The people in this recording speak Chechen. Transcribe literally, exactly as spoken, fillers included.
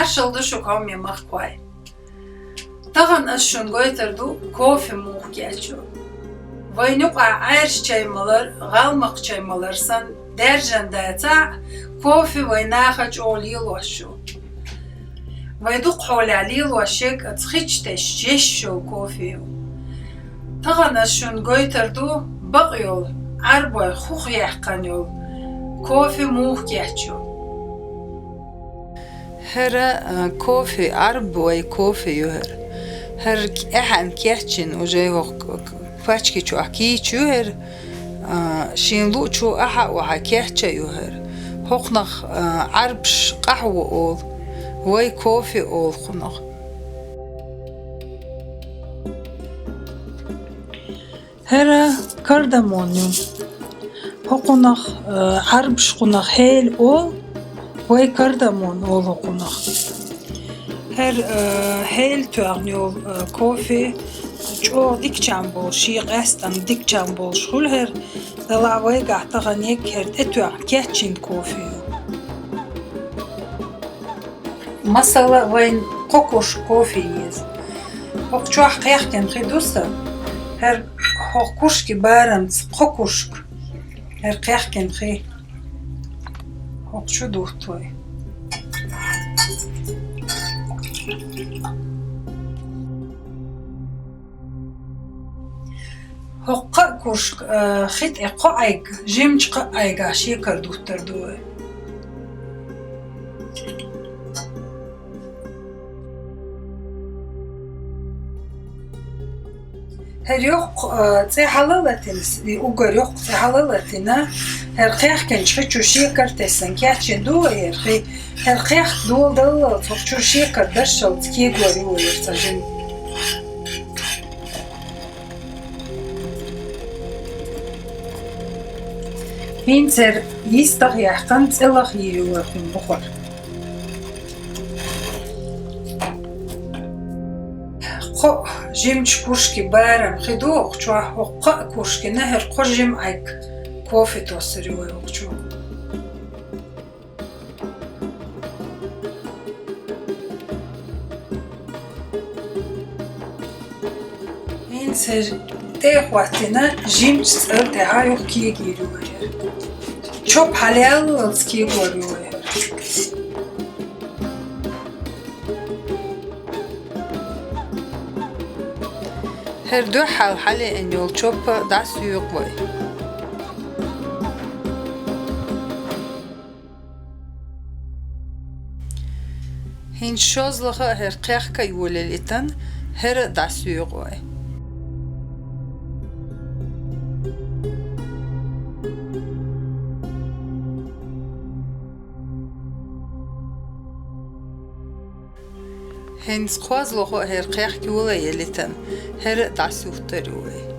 Маршал да шуга, хьоме махкой. Тахан аз шуна гойтар ду кофе муха кечъю. Вайна юкъахь Ӏаьржачай малар, гӀалмакхчай малар санна даьржина дацахь а, кофе вай наха чӀогӀа лелош ю. Вай дукха хьолехь лелош ерг а цхьа хи чу тесча еш йолу кофе ю. Тахан аз шуна гойтар ду бакъ йолу, Ӏарбой хухь яьккхина йолу кофе муха кечъю. ХӀара, а, кофе, Ӏарбой кофе ю хӀара. ХӀара кӀаьхьана кечйина уже хӀокху к-, к-, пачки чохь кийча ю хӀара, а, шен луучо ахьа а охьа кечъян ю хӀара. ХӀокхунах, а, Ӏарбаша къахьо олу, вай кофе олу кхунах. ХӀара кардамон ю. ХӀокхунах, э, Ӏарбаша кхунах хьел олу, вай кардамон олу хӀокхунах. ХӀара, э, хьел тоьхна йолу, э, кофе чӀогӀа дикачам болуш, шен къаьстина дикачам болуш хуьлу хӀара, делахь вайгахь тахана ерг хӀара тӀетоьхна кечйина кофе ю. Масала, вайна кхо куршка кофе еза. ХӀокху чохь кхехкина хи ду сан. ХӀара хӀокху куршки барамца кхо куршка. ХӀара кхехкина хи. ХӀокху чу дутт вай. ХӀокху кхаа куршка, а, хи тӀе кхо Ӏайг, жимачу кхаа Ӏайгахь шекар дуттар ду вай. ХӀара йоккха, а, цӀе хьала а латийна, и уггар йоккха цӀе хьала а латийна, хӀара кхехкинчу хи чу шекар тесна кечйина ду вай хӀара хи, хӀара кхехка дола даллалц хӀокху чуьра шекар даршалц кегор ю вай хӀара цхьа жима. ХӀинца хӀара йистах яьккхина цӀе лахъян ю вай хӀума бухара. Кхо жимачу куршки барам хи ду хӀокху чохь, хӀокху кхаа куршкина хӀара кхо жима Ӏайг кофе тоссар ю вай хӀокху чу. ХӀинца тӀе а хӀоттийна, жимачу цӀера тӀехь юха кегийр ю вай хӀара. Чоп хьалаяллалц кегор ю вай хӀара. ХӀара дуьххьал хьалаеана йолу чоп дӀасоькъу вай. ХӀинца шозлагӀа а хӀара кхехка йолаелла и тан, хӀара а дӀасоькъу вай. ХӀинца кхозлагӀа а хӀара кхехка йолаелла и тан, хӀара а дӀасуьттар ю вай.